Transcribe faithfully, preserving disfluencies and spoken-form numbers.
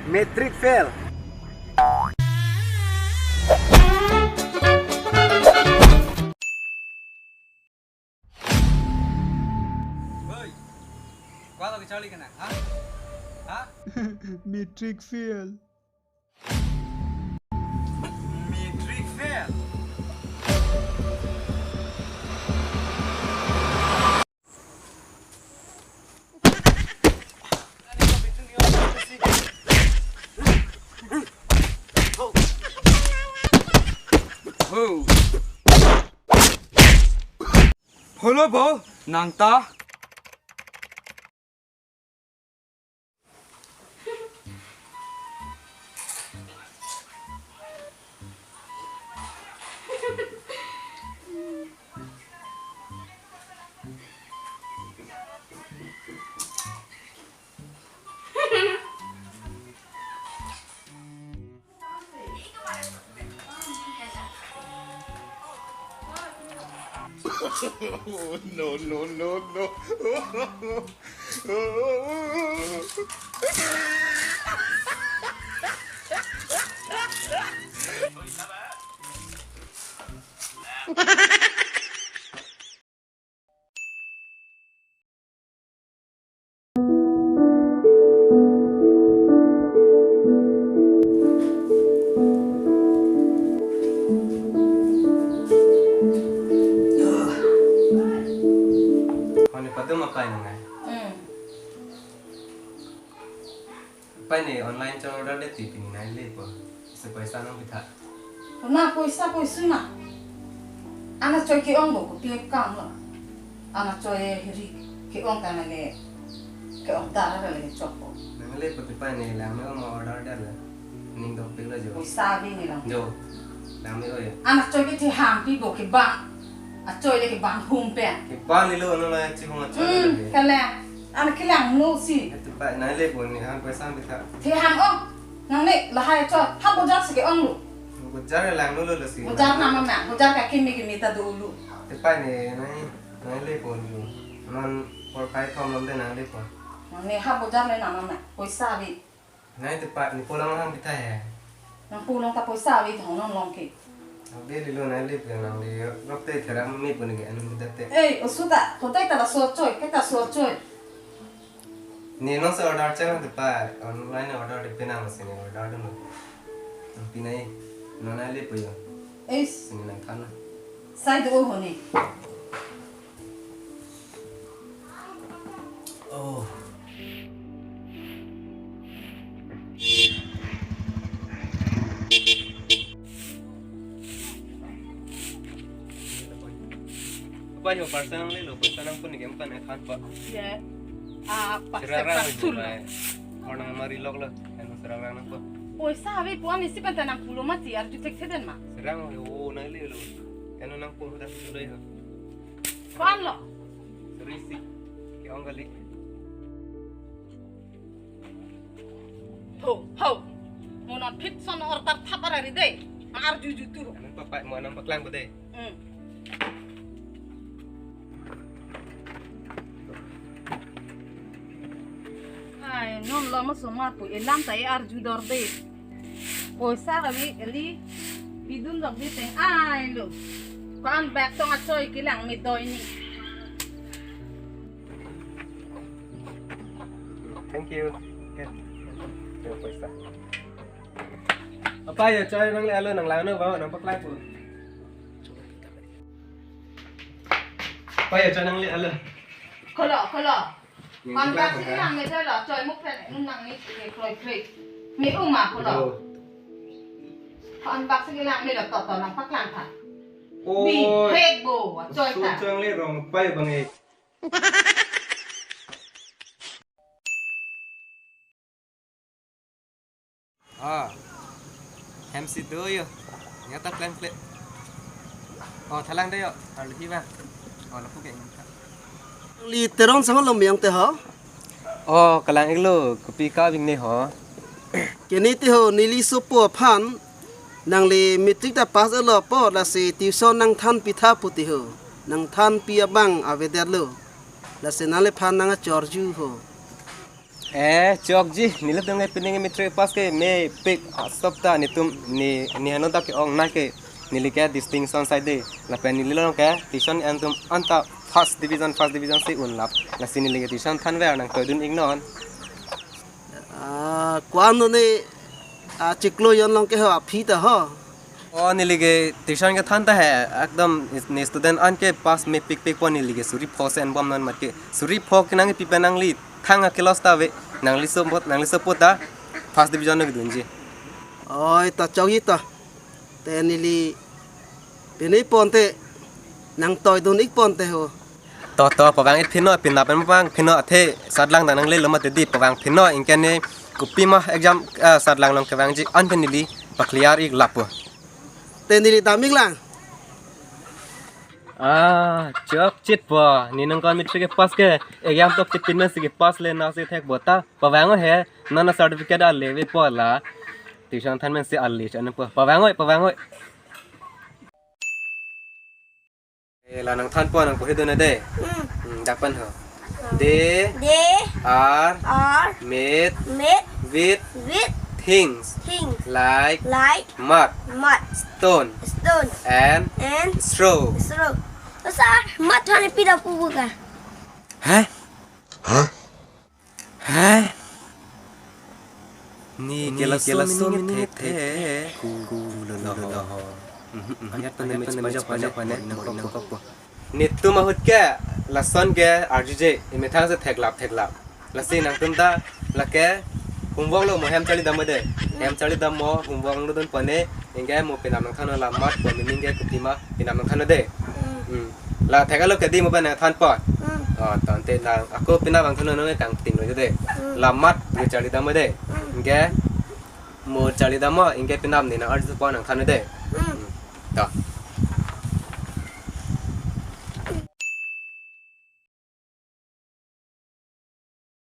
Matric fail. Oi, kua lagi Charlie kena, ha? Ha? Matric fail. Matric fail. Hello, bo, nang ta. No, no, no, no. Honi padum apai nang ai. Hmm. Apai ne online chong order det ti pini nai lepo. Isi poisa nangpitha. Kona poisa poisa ma. Ana choi ke-ong bo kopi kam lo. Ana choi hiri ke-ong ta nale ke-order ra le chokpo. Nang lepo ti apai ne lang me-ong order det le. Ning dopik lo jo. Poisa bi ne lang. Jo. Lang me-ong jo. Ana choi ke theham pi bo kebang. Achoi le kebang hum pen. Kebang ni lo ano la chihong achoi Hmm, le. Kala. Ana kelang no si. Ti apai nai lepo ne han poisa pitha. Theham ong. Nangne lahai chot, ha bojar si ke-ong lo. Bojar lang lo lo si. Bojar nama ma, bojar ka kimi kimi ta dolo. Ti apai ne nai, nai lepo lo. Non por kai thom lom de nang lepo. Nangne ha bojar le nama ma, poisa bi. Nai ti apai ne pulang lang pitha he. Nang pulang ta poisa bi thong non long ke. Ave lilo nai lepo nang le, rok te thera mi pun ke anu kita te. Ei, osuta, kotai ta la so choi, ke ta so choi. Ne non se order chang ti apai, online order de penang si ne order dun. Nang pinai, non nai lepo jo. Eis. Si ne nangthan na. Sai do ho ne. Oh. Apa jo parcel nangle lo, poisa nangpon ni ke kan ekhan pa. Ya. Ah, parcel Sirara parcel. Bai. Orang mari lok lo, kan sirara nangpon. Poisa ave puan isi pen ta nangpulo mati, arju thekthedetma. Sirara yo nangle lo. Kan nangpon ta sudah ya. Ko-an lo? Suri si. Ke-ong kali. Ho, ho. Mo nangphi son order thap ara ri de. Ma arju juturo. Anang papai, mo anang paklang ko de. Hmm. Ai, non lo mo somar pu elam ta e arju dor de. Poisa kami eli pidun dok di teng ai lo. Ko-an bag tong achoi kelang me doi ni. Thank you. Ke. Yo poisa. Apai achoi nangle alo nang lang no ba nang paklang pu. Apai achoi nangle alo. Kolo, kolo. Nang Kon paklang bak si pu ka? Nang me doi lo, choi muk pen nang ni ke kroi kroi. Mi uma kolo. Hello. Kon bak si nang me lo to to nang paklang tha. Oi. Bi hek bo, choi so ta. Choi nangle rong apai bang e. Ah. Hem si do yo. Ya ta plan kle. Oh, thalang de yo. Arlo hi bang. Oh, lapu ke. Li Teron sang lo miyang te ho. Oh, kalang iklo, kopi ka bing ne ho. Kene te ho, neli sopo aphan, nangli matric ta pass lo po, lasi tuition nangthan pitha pu te ho. Nangthan pi abang avedet lo. Lasi nangliphan nangchorju ho. Eh, chokji, nelitum ke pining matric pass ke mepik asap ta netum ne ne hano ta ke-ong na ke neli ke distinction side de. Lapen neli long ke tuition entum anta first division, first division si unlap. Lasi neli ke tuition thanver nangtoidun iknon. Ah, kuan ne, ah, chiklo jon long ke ho aphi ta ho. O neli ke tuition kethan ta he, ekdom ne student an ke pass mepikpik po, neli ke suri pho si enbomnon mat ke. Suri pho ke nangpipe nangli thang a-class ta ave, nangli so bot, nangli so pota first division lo kedunji. Oi, ta chokji ta. Te neli pini ponte nangtoidun ik ponte ho. To, to, pavang-ik pino, pina pen pavang pino, athe satlang dang nanglelo mati di, pavang pino, ingke ne kopima exam, ah, satlang long kevangji an ke neli pa-clear ik lapo. Te neli dam ik lang. Ah, chokchit po. Ne nangkon matric ke pass ke, exam to pipin si ke pass le na si thek bota. Pavang-o he, nana certificate ale ve po la. Tuition than men si ale chan po. Pavang-o, pavang-o. Eh, la nangthan po, nangporhi dun de. Hmm. Hmm, dak pen ho. D, D, R, R, made, made, with, with, things, things, like, like, mud, mud, stone, stone, and, and, straw, straw. Sir, mud thani pida pupu ka? Hah? Hah? Ni ke laso mini thek thek ku ku lo lo ho. Anyat pen me chepajok pajok pone nang kok kok po. Netum ahut ke lason ke arjuje, imethang si theklap theklap. Lasi nangtum ta lake homework lo mo, hem charli damde. Hem charli dam mo, homework lo dun pone, ingke mo pinam nangthan la mud pu meaning ke kopima pinam nangthan de. Hmm. La thek-lo ke di mo pen nangthan po. Hmm. Oh, tangte nang ako pinam nangthan nang kangting lo de. Hmm. La mud ke charli damde. Hmm. Ingke mo charli dam mo, ingke pinam ne nang arju po nangthan de. Hmm. Hmm. To.